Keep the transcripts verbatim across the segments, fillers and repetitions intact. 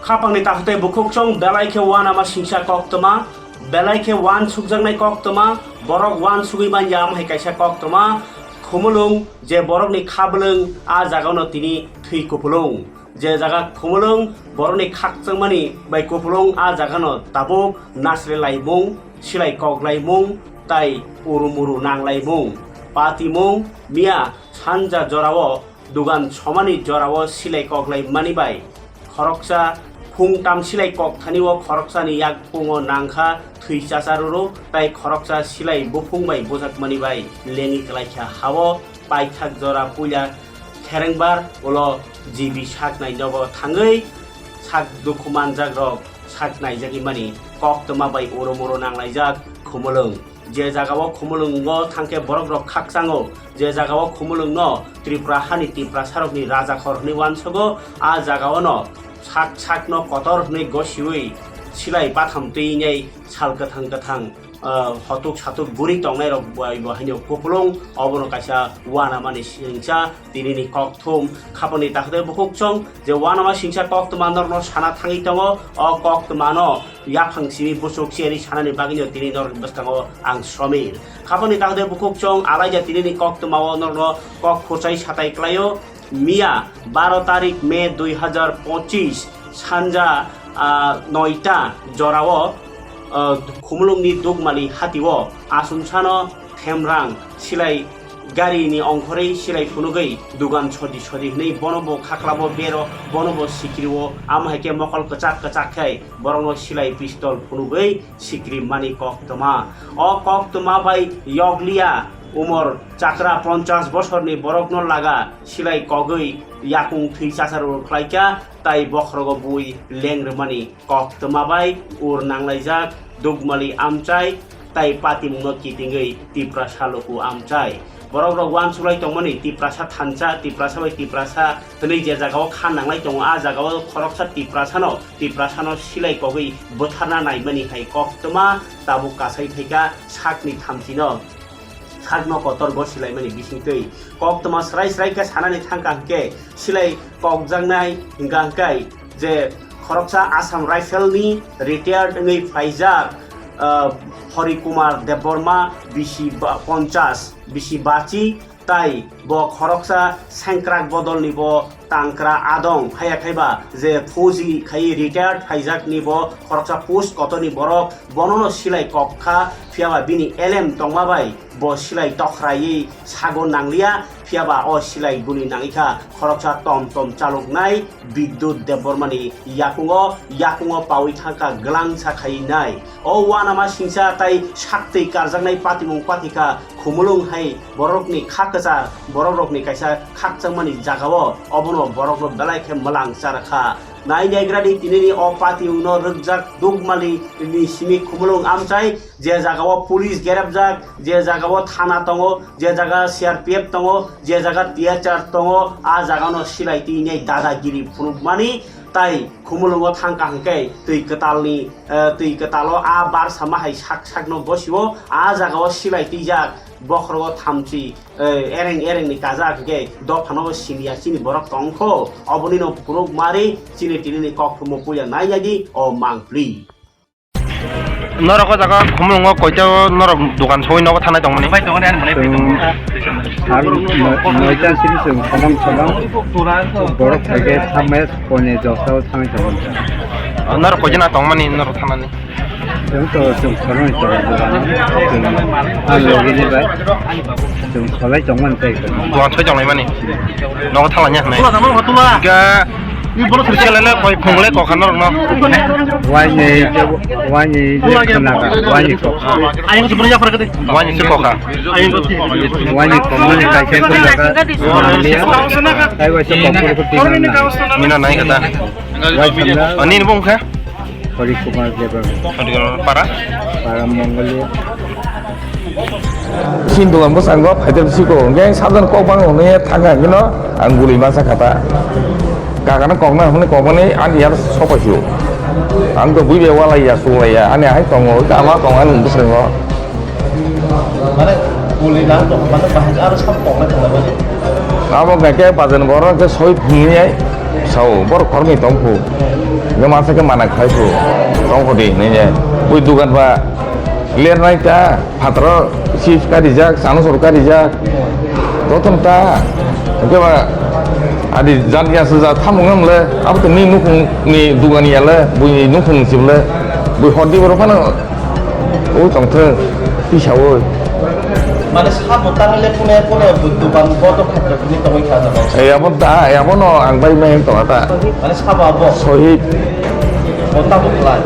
Khapangni takhuk tei bukhuk chwng belai khe uanama singsa koktwma, belai khe uansukjaknai koktwma, borok uansugwi manya amo hai kaisa koktwma, Khumulwng je borokni kha bwlwng a jagano tini thwi kupulung. Je jaga Khumulwng borokni khakchangmani bai kupulung a jagano tabuk nasri laimung, silai koklaimung tai urumuru nanglaimung. Patimung miya sanja jorao dugan somani jorao silai koklaimani bai khoroksa phung tam silai kokthani o khoroksani yakpungo nangkha thwi chacharuru tai khoroksa silai buphung bai bujakmani bai lengwi klaikha hao paithak jora puila Kherengbar ulo G B saknai nogo thangwi sak dukhu manjak rok sak naijagwi mani koktwma bai uro muro nanglaijak Khumulwng. Je jagao Khumulwngo thangkhe borok rok khakchango, je jagao Khumulwngno Tripura hani Tiprasa rokni raja khor hwnwi uansogo, a jagaono sak sakno kotor hwnwi gosiwi silai batham twi nai sal kwthang kwthang ah, hotuk satuk guri tongnai rok bai bo haino kupulung obono kaisa uanamani singsa tinini kokthum khapangni takhuk tei bukhuk chwng je uanama singsa koktwma norokno sana thangwi tongo o koktwmano yaphang simi buchuk cheri sanani bagwino tini norok bwskango ang somir khapangni takhuk tei bukhuk chwng alaija tinini koktwmao norokno kok khurchai satai klaio. Miya baro tarik May dui hazar pochis sanja, ah, noita jorao, ah, Khumulwngni Dukmali hatio achomsano themrang silai garini ongkhorwi silai phunugwi dugan sodi sodi hwnwi bono bo khaklabo bero bono bo sikrio amo hai khe mokol kwchak kwchak khai borokno silai pistol phunugwi sikri mani koktwma. O koktwma bai yokliya umor chakra ponchash bosorni borokno laga silai kogwi yakung thwi chacharo khlaikha tai bokhorogo bui leng rwmani koktwma bai ur nanglaijak Dukmali amchai tai patimungno kitingwi Tiprasa luku amchai. Borok rok uansuk lai tongmani Tiprasa thansa, Tiprasa bai Tiprasa hwnwi je jagao kha nanglai tongo, a jagao khoroksa Tiprasano, Tiprasano silai kogwi bwtharna naimani hai koktwma tabuk kasai phaikha sakni thamchino. Sakno kotor gosilaimani bisingtwi koktwma srai srai khe sanani thangkha hwnkhe silai kokjaknai hwnkha hwnkhe je khoroksa Assam Rifle ni retired wngwi phaijak, ah, Hari Kumar Debbarma bisi ba-, ponchas bisi bachi tai bo khoroksa sengkrak bodolni bo tangkra adong haya khaiba je fauji khai retired phaijak ni bo khoroksa post kotorni borok bonono silai kok kha phiyaba bini elem tongma bai bo silai tokhraiwi sago nangliya phiyaba o silai guli nangikha khoroksa tom tom chaloknai Bidyut Debbarmani yakungo, yakungo pawi thangkha glangsa khai nai. O uanama singsa tai saktwi karjaknai patimung patikha Khumulwng hai borokni kha kwchar, borok rokni kaisa khakchangmani jagao obono borokno belai khe mwlang charkha. Nai naigrani tinini o patimungno rwkjak Dukmali ni simi Khumulwng amchai je jagao police gerepjak, je jagao thana tongo, je jaga C R P F tongo, je jaga T H R tongo, a jagano silai twi nai dadagiri phunukmani tai Khumulwngo thangkha hwnkhe twi kwtalni, eh, twi kwtalo a bar sama hai sak sakno gosio a jagao silai twijak bokhorogo thamchi, eh, ereng erengni kajak hwnkhe dophano siniya chini borok tongkho obonino phunukmari chini tinini kok thumo puya nai nai di o mangpli. Norok o jaga Khumulwngo koita o norok dokan soi nogo thanai tongmani? Chwng sal noi-, noita sini chwng somon somon borok phaikhe thamai poni josao thanai tongmani. O norok koijana tongmani norok thanani? Chwng to chwng somon somon dokan chwng a logini bai chwng solai tongmani tei. Dokan soi tonglaimani? Nogo thanglaiya hwnwi? Ga Ni borok sini. Sele le koi phungle kokha norok no. Wani, wani, wani kokha. Ayang sebenarnya apa kata? Wani se kokha. Ayang kau sih. Wani kokha ni kai kai kokha. Wani ya. Kai wai se kokha ko tinggal na. Mina nai kata. Wai samna. Ani ni bung kha? Hari Kumar Debbarma. Hari Kumar para? Para Mongolia. Sini dogan bwskango phaitep siko, hwnkhe sabjani kok bangwi hwnwi thangkha, hwnkhe no ang guli masa kha ta. Kakano kokna hwnwi kokmani ani yar sopaisio. Ang to bui bai walaiya, suklaiya, ani ahai tongo, hwnkhe ama tongo ani bwskango. Mane guli nang tong, mane bahai aro sab koknai tonglaimani. Abo hwnkhe bajan borok khe soi phungnai sao, borok khoroknwi tongphu. Hingke masa khe mana khlai phu, tong kho di, nini bui dugan ba lernai ta, phataro chips ka rijak, chana sor ka rijak, jotono ta, hingke ba adi jan ya se ja thamung ham le, abo to ni nukhung ni dugan ya le, bui nukhung chim le, bui hor di borok phano, o tong thung, tisa o. Mane sabo ta le phone phone dugan bodo khatra phone tongwi kha jago. E abo da, e abo no ang bai mai tong ta. Mane sabo abo. Sohib. Bo tabuk khlai.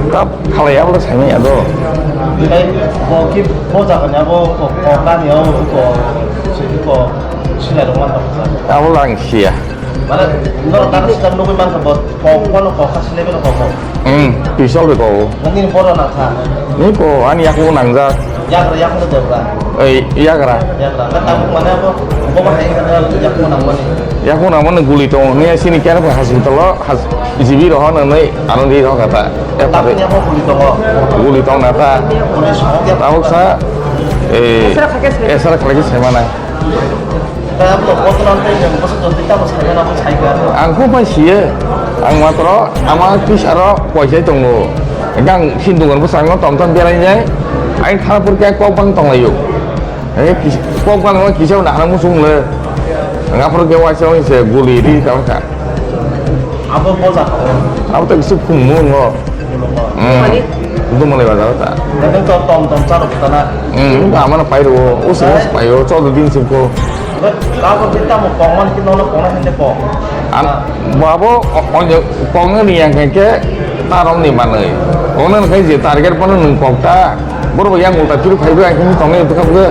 Tab khalai abo saimanya do. Tei bo ki bo jagani abo ko, ko kani abo ko, sini ko, sinai rok man tong kha. Abo lang sia. Mane no ta sita nugui man kha bo, ko, ko no ko kha sinai ko ko. Hmm, pisol be ko. Nani bodo na kha. Ni ko ani yaku nangjak. Yagra, yagra debra. Ei, yagra. Yagra. Ka tabuk mane abo, bo ba hai ka yaku nang mani. Yaku nang mani guli tong, ni sini kera ba hasil tolo, has, jibi roho na nei, anu di roho kata. E pare. Tabuk ni abo guli tongo. Guli tong na ta. Guli song ya. Tabuk sa, eh, esra khalai se mana. Ang kho bai siye, ang matro ama tisaro poisai tongo. Gang sin dugan bwskango tom tom berainai, ang thana pore kok bang tonglaio. Kok bang kisa nahana muchung le, ang aphuru khe waisa waisa guli ri tongkha. Abo boja kha. Abo to kisa phungmo ngo. Hmm. Dumani bazar ta. Nang to tom tom charo ta na. Hmm, amana pairo, o se pairo, chaudo din sim ko. Kabo kita mo kongman ki nono kongna hende ko. Am, babo onyo kongna ni yang ke tarom ni manai. Kongna kai je target pano nung kok ta. Boro yang ulta tiru phaibo ang kini tongnai to kabo.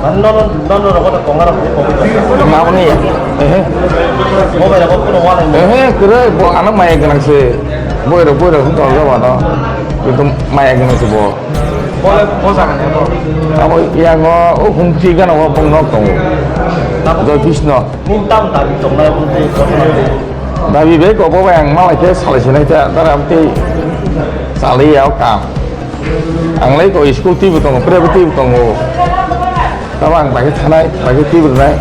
Mane nono, nono rogo da konga rok kongwi tongo. Naboni ya. Ehe. Mobile rogo kuno wala ni. Ehe, kere bo ano maya ganang se. Boy rok, boy rok hung tong jaba no. Itu maya ganang se bo. Bo, bo jaga ni bo. Abo yang o, o hung ti gana o bong nok tongo. Joy Krishna. Ni tam dabi tongnai bo te. Dabi be ko bo yang malai ke salai sinai ta, tara am te salai ya kam. Ang lai ko school twi bo tongo, private twi bo tongo. Tamo ang bai khe thanai, bai khe twi bo rwnai.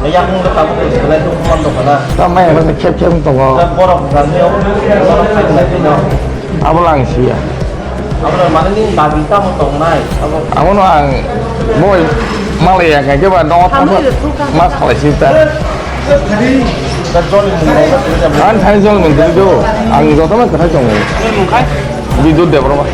Yakung khe tabuk khe belai dukhu man tongkha na. Tamo yang khep khep tongo. Da borok jan ni obo borok khai khai no. Abo lang siya. Abo mane ni dabi tamo tongnai. Abo. Abo no ang boi malai ya khe ba no. Tamo le thukha. Mas khalai sinta. Ang thani jol mantri do, ang jotono kwthai tongo. Bidut Debbarma.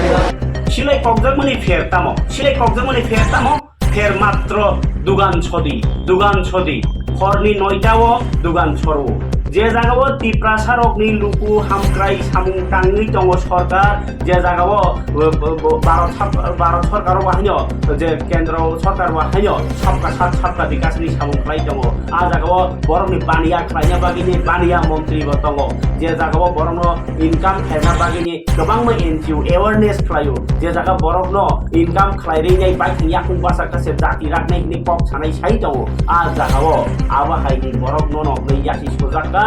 Silai kokjakmani pher tamo? Silai kokjakmani pher tamo? Pher matro dugan sodi, dugan sodi. Horni noita o dugan soru. Je jaga o Tiprasa rokni luku hamkrai samung tangwi tongo sorkar, je jaga o, o, o, o, Bharat sab-, Bharat sorkar o haino, je kendro sorkar o haino, sabka sath sabka bikas ni samung khlai tongo. A jaga o borokni baniya khlaina bagwi ni baniya montri bo tongo. Je jaga o borokno income khlaina bagwi ni kwbangma N G O awareness khlaio. Je jaga borokno income khlai rwnai bai thang yakung basa kase jati raknai hwnwi kok sanai sai tongo. A jaga o abo hai ni borok nono hwnwi yasi sujak kha.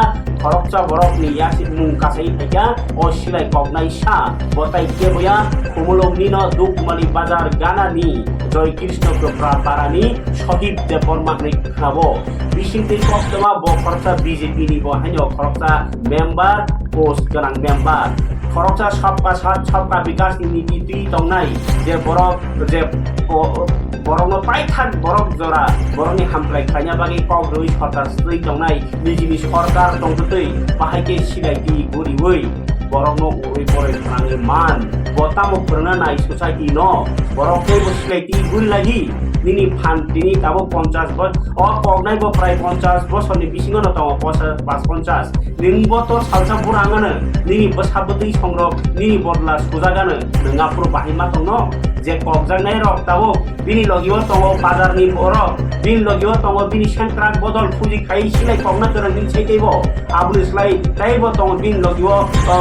Khoroksa borok ni yasi mung kasai phaikha. O silai koknai sa bo tai keboya Khumulwng ni no Dukmali bazar gana ni Joy Krishna Kwpra para ni Sohib Debbarma hwnwi khnabo. Bisingtwi koktwma bo khoroksa B J P ni bo haino khoroksa member, post gwnang member. Khoroksa sabka sath, sabka bikas ni niti twi tongnai, je borok, je o, o, borokno paithak borok jora, borokni hamkrai khlaina bagwi kok rwui sorkar swtwi tongnai, nijini sorkar tongtwtwi, bahai khe silai twi guriui borokno urui poroi phrangwi man. Bo tamo phwrwngna nai society no? Borok teibo silai twi guri lagi. Nini phan tini tabuk ponchash bos-, o koknai bo prai ponchash bosorni bisingo no tongo, ponchash, pas ponchash. Nwng bo to salsa bura wngano, nini bwsa bwtwi songrok, nini bodla sujagano, nwng aphuru bahai ma tongno? Je kokjaknai rok tabuk bini logi o tongo, bazar ni borok bini logi o tongo, bini sengkrak bodol puji khai silai kokna kwrwng bini sai teibo. Aboni slai teibo tongo bini logi o, o,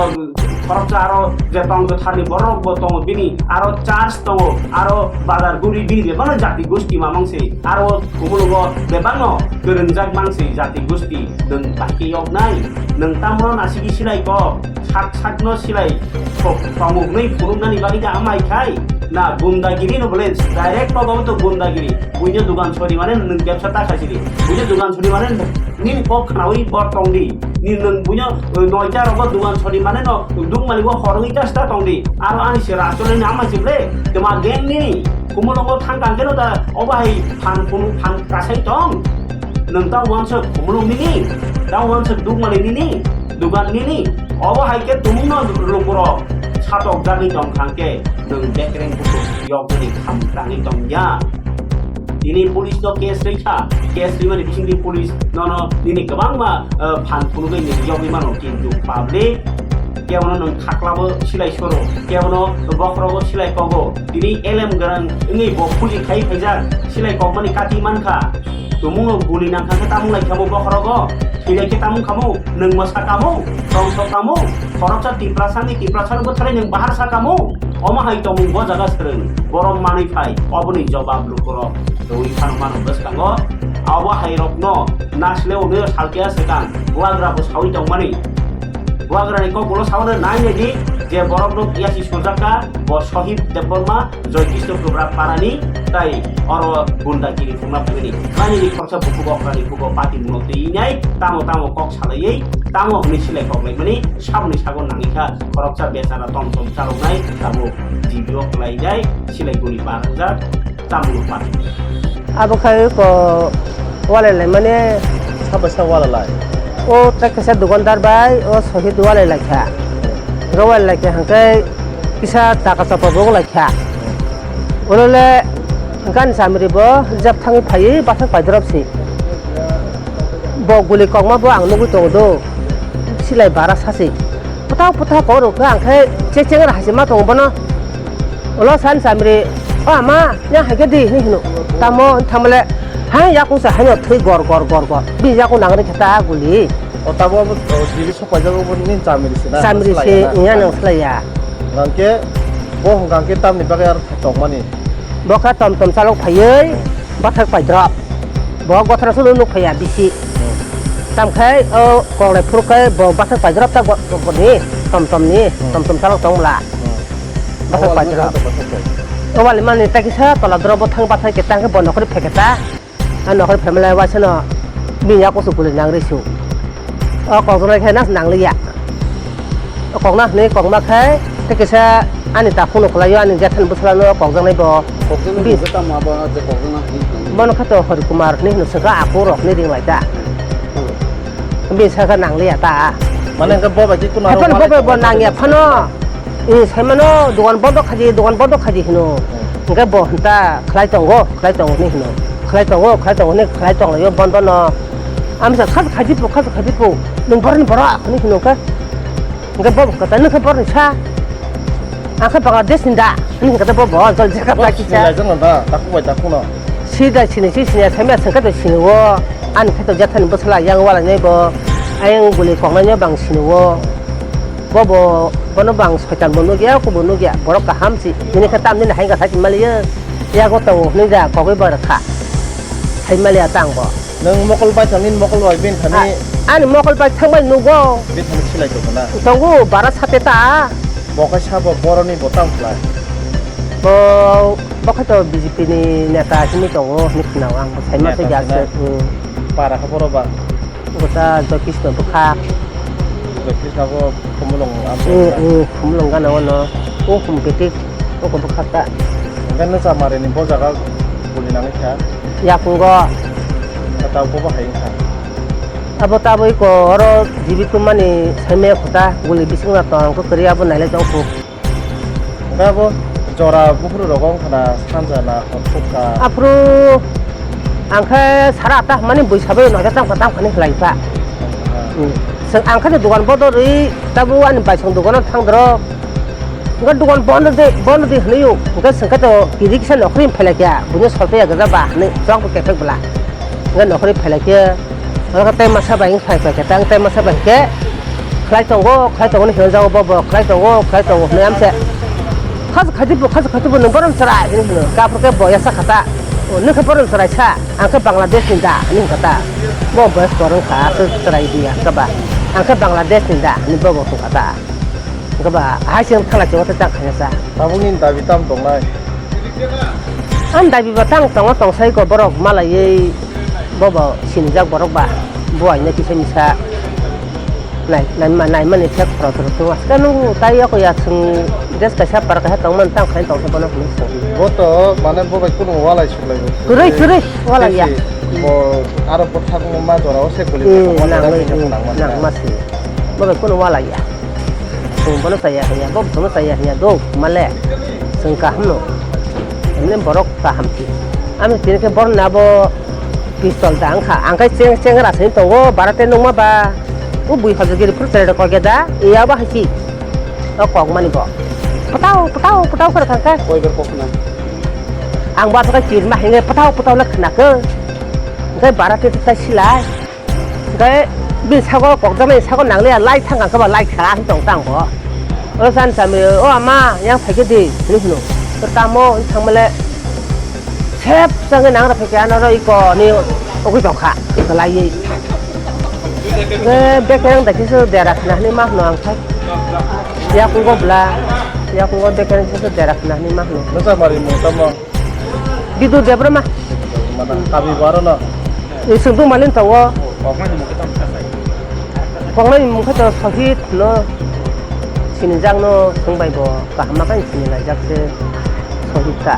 khoroksa aro je tong kwtharni borok bo tongo, bini aro church tongo, aro bazar guri bini bebakno jati gosti mamang se, aro Khumulwngo bebakno kwrwngjak mang se jati gosti. Nwng bahai khe yoknai, nwng tamno nasigi silai kok, sak sakno silai kok, tongmung hwnwi phunuknani bagwi da amai khai, Na, gundagiri no bole, direct kogo to gundagiri. Buino dugan sori mane nwng bebsa ta khaisidi. Buino dugan sori mane nini kok khnawi bor tongdi. Ni nwng buino, eh, noita rogo dugan sori mane no duk malibo horwi ta sta tongdi. Aro ani se rachole ni ama jible, tema gang nini. Kumulongo thang kang keno ta obo hai phan phunu phan kasai tong. Nwng ta uansuk kumulung nini, ta uansuk duk mali nini, dugan nini. Obo hai khe tumungno lukurok satok jagwi tong kha khe nwng bekreng bukhuk yokni kham tangwi tong ya. Tini police no case rwi kha, case rwimani bisingtwi police nono nini kwbangma, eh, phan phunugwi nini yogwi mano, kintu public kebono nwng khaklabo silai soro, kebono bokhorogo silai kogo. Tini elem gwnang wngwi bo puji khai phaijak, silai kokmani kati mankha. Tumungno guli nangkha khe tamung lai khamo bokhorogo, thwi lai khe tamung khamo, nwng mwsa kamo, tongthok kamo, khoroksa Tiprasa ni Tiprasa no bwtharwi nwng bahar sa kamo, omo hai tongmung bo jaga swrwng, borom manwi phai, oboni jobab lukurok rwi phano mano bwskango, abo hai rokno nasle onyo salkya swkang, buagra bo sawi tongmani, buagra ni kok ulo sawi nai nai di, je borok no yasi sujak kha, bo Sohib Debbarma, Joy Krishna Kubra parani tai oro gunda kiri phungna phangani. Manini khoroksa bukhuk okrani bukhuk pati muno twi nai tamo tamo kok salaiwi tamo hwnwi silai kok laimani samni sago nangikha khoroksa bechara tom tom chaloknai tabuk G B o kwlainai silai guli bar hajar tamo pati. Abo khai ko walai laimani. Sabo sa walai lai. O tei kaisa dukandar bai o sohit walai laikha. Ro walai laikha hwnkhe kisa taka chapa bo wng laikha. Ulo le gani chamri bo jeb thangwi phaiwi bathak paidrop si. Bo guli kokma bo ang nugwi tongo do. Silai bara sasi. Pwthak pwthak kok rwkha ang khe cheng cheng hai se ma tongo bono. Ulo san chamri, "O ama, ya hai khe di," hinwi hino. Tamo thamale, hai yakung sa haino thwi gor gor gor gor. Bini yakung nang rwkhe ta guli. O tabuk abo, o, G B sok paijak obo nini chamri se na? Chamri se, wngya nang slai ya. Hwnkhe bo hwnkha khe tamni bagwi aro tongmani? Bo kha tom tom chalok phaiwi bathak paidrop. Bo bothra solo nuk phaiya bisi. Hmm. Tam khai o konglai phuru khai bo bathak paidrop ta bo, bo, bo ni tom tom ni, hmm, tom tom chalok tong bwla. Hmm. Bathak paidrop. O wali mani ta kisa tola drop bo thang bathak khe ta khe bo nokhri phekhe ta. A nokhor family waisano bini yakusu guli nang rw su. O kokjaknai khe nas nang liya. O kokna hwnwi kokma khe tei kisa ani takhukno kwlaio, ani jethani bwsala no kokjaknai bo. Kokjaknai bi- hwnwi tamo abo je kokjakna hwnwi tamo. Bono khe to Hari Kumar hwnwi hino swkha, aku rok hwnwi ring lai ta. Hmm. Bini sakha nang liya ta. Mane hwnkhe bo bai khe kuno. Haphano aro bo bai bo walai nang ya tongma phano. Eh, saimano, dogan bondo khaidi, dogan bondo khaidi hino. Hmm. Hingke bo hinta khlai tongo, khlai tongo hinwi hino. Khlai tongo, khlai tongo hinwi khlai tonglaio bondo no. Amsa khas khaidi po, khas khaidi po. Nwng borok ni borok hinwi hino khe. Hingke bo kata nwng khe borok ni sa. Ang khe Bangladesh ni da. Hinwi hingke bo bo jol jaka. Bo ta kisa. Sinilai jano da, takhuk bai takhuk no. Sida sini si sinya saimya sengkha to sini o. Ani khe to jathani bwsala yang wala nai bo. Ayang guli koknai no bang sini o. Bo bo, bono bang soitan bo nugya, kubo nugya, borok kaham si. Nini khe tam nini hai kha sai maliya. Yago tongo hwnwi da kogwi bo rwkha. Sai maliya tang bo. Nwng mokol bai thang nini mokol bai bin thani. A-, ani mokol bai thang bai nugo. Bin thani silai tongo na. Tongo bara sate ta. Bo khe sabo boroni bo tang khlai. Bo, bo khe to B J P ni neta hwnwi tongo hwnwi khwnao ang bo sai ma se neta gas. Hwnwi na. Hmm. Para khe boro ba. Gota Joy Krishna bwkha. Joy Krishna bo Khumulwng abo. Hmm, hmm, Khumulwng gana ono. O Khum Betik, o ko bwkha ta. Hingke no chamari ni bo jaga guli nangwi kha. Yakungo. Kata bo bo hai wngkha. Abo taboi ko oro jibi tumani saimaya khuta guli bising na tong ko kwrwi abo nailai tong kho. Hingke abo jora buphuru rogo wngkha na sanja na hor thukha. Aphuru ang khe sara atta hwnmani bui sabai noida tamkha tamkha ni khlai pha. Ah. Hmm. Chwng ang khe dogan bodo rwi tabuk ani baisong dogano thang doro. Hingke dogan bondo de, bondo de hwnwi o. Hingke chwng khe to kiri kisa nokhorwi phailai kha, buino sol paiya gajak ba hwnwi chwng bo kephek bwla. Hingke nokhorwi phailai khe. Oro khe tei masa bai wng phai phai khe, tang tei masa bai khe khlai tongo, khlai tongo hinwi jago bo, bo khlai tongo, khlai tongo hinwi amse. Khas khaidi bo, khas khaidi bo, nwng borom chwrai hinwi hino. Khe aphuru khe bo yasa khata. O, nwng khe borom chwrai sa, ang khe Bangladesh ni da hinwi hino kata. Bo boyos kwrwng kha, aswk chwrai di ya khe ba. Ang khe Bangladesh ni da hinwi bo bo hino kata. Khe ba, hai se wng thangla se wata chak khaina sa. Tabukni dabi tam tongnai? Ang dabi ba tang tongo, tongsai ko borok malaiwi bobo sinijak borok ba buai no kisa misa nai nai ma nai mani thek khoro khoro thung aska nung tai yako ya thung des kaisa par kaisa tong man tang khai tong bono hinwi thung. Bo to mane bo bai kuno walai sulai bo. Kwrwi kwrwi walai ya. Bo aro bo thang ma jora o se guli. Hmm, nang ma si. Bo bai kuno walai ya. Chwng bono chaya hinya, bo bono chaya hinya do, male. Chwng kaham no. Emne borok kaham si. Ami tini khe borok na bo pistol da wngkha. Ang khe cheng, chengra sini tongo, barate nungma ba. O bui hojagiri phuru chwrai rok kok ya da, iya ba hai si. O kok mani bo. Patau, patau, patau khe thang khe. Koi ber kok na. Ang ba thang khe chirma hinge patau, patau le khna khe. Hingke barate tai silai. Hingke bini sago kokjaknai sago nangliya, light thang kha ba light khela hwn tong tang bo. O san sami, "O ama, yang phaikhe di," hinwi hwno. To tamo hinwi thangmale, sep changwi nangra phaikhe, ano ro iko ni ugwi tongkha, kwlaiwi. Hingke bekereng daikhe se dera khna hinwi ma hwno ang thai. Yakungo bwla, yakungo bekereng se dera khna hinwi ma hwno. Nwchakmari mung tamo? Bidu Debbarma. Mana kami baro no? Ni sungdung malin tawo. Koknai ni mukhe tamo kasai. Koknai ni mukhe to Sohit no sinijak no sungbai bo kaham ma kain sinilaijak se Sohit ka.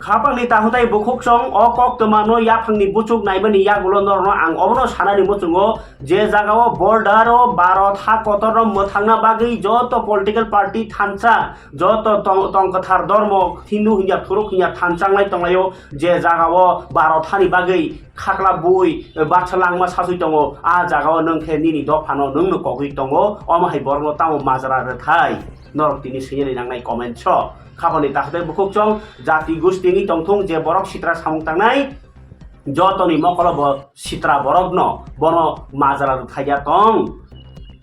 Khapangni tahutai bukhuksong o koktwma no yaphangni buchuk naimani yagulo norno ang obono sanani muchungo. Je jagao border o Bharat ha kotorno mwthangna bagwi joto political party thansa, joto tong, tong kwthar dormo Hindu hinya phuruk hinya thansa wnglai tonglaio, je jagao Bharat hani bagwi khakla bui, eh, baksa langma sasui tongo, a jagao nwng khe nini dophano nwngno kogwi tongo, omo hai borokno tamo majra rwthai? Norok tini swinani nangnai comment so. Khapangni takhtai bukhuksong jati gusti wngwi tongthung, je borok sitra samung tangnai, jotoni mokolo bo sitra borokno bono majra rwthaiya tong.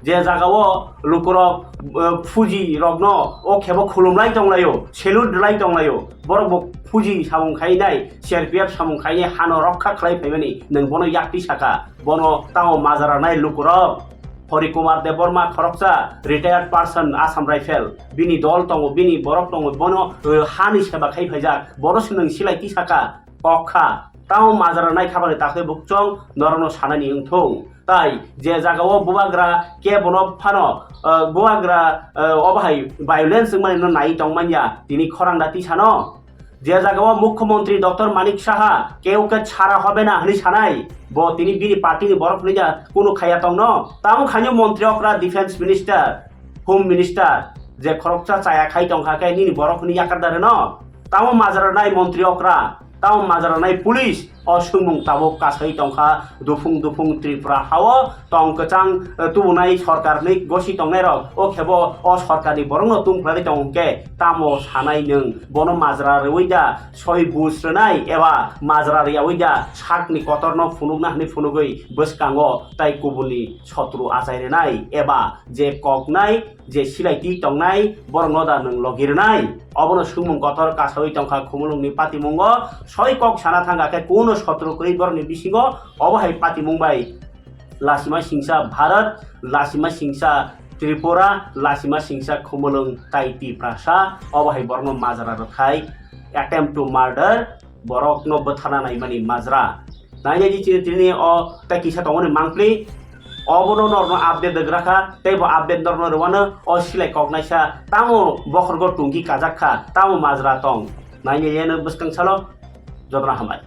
Je jagao lukurok, eh, phuji rokno o khebo khulumlai tonglaio, salute rwlai tonglaio, borok bo phuji samung khainai, C R P F samung khainai hano rokha khlai phaimani, nwng bono yakti saka, bono tamo majra rwnai lukurok. Hari Kumar Debbarma khoroksa retired person Assam Rifle, bini dol tongo, bini borok tongo, bono, eh, hani seba khai phaijak, bono se nwng silai tisaka, kok kha. Tamo majra nai khabani takhai bukchong norokno sanani wngthung. Tai je jagao bubagra kebono phano, eh, bubagra, eh, obo hai violence wngmani no nai tongmanya tini khorang da tisano. Je jagao Mukhyamantri Doctor Manik Saha keu ke chhara hobe na hwnwi sanai, bo tini bini party ni borok hwnwi ja kunu khaya tongno. Tamo khaino montri okra, defense minister, home minister, je khoroksa chaya khai tongkha khe nini borok hwnwi yakar da rwno. Tamo majra nai montri okra, tamo majra nai police, o swngmung tabuk kasai tongkha. Duphung duphung Tripura hao tong kwchang, eh, tubunai sorkar hwnwi gosi tongnairok, o khebo o sorkarni borokno tungphlari tong hwnkhe tamo sanai nwng? Bono majra rwui da soi buj rwnai eba majra rwyaui da sakni kotorno phunukna hwnwi phunugui bwskango tai kubunni sotru achai rwnai eba je koknai je silai twi tongnai borokno da nwng logi rwnai? Obono swngmung kotor kasaui tongkha Khumulwngni patimungo. Soi kok sana thangkha khe kuno sotro kwrwi borokni bisingo obo hai patimung bai Lasima Singsa Bharat, Lasima Singsa Tripura, Lasima Singsa Khumulwng tai Tiprasa, obo hai borokno majra rwthai, attempt to murder, borokno bwtharna naimani majra. Nainai di chini tini o tei kisa tongmani mangpli, obono norokno update rwgrakha, tei bo update norokno rwano o silai kok naisa, tamo bokhorgo tungki kajak kha, tamo majra tong. Nainai yeno bwskang salo, jotono hambai.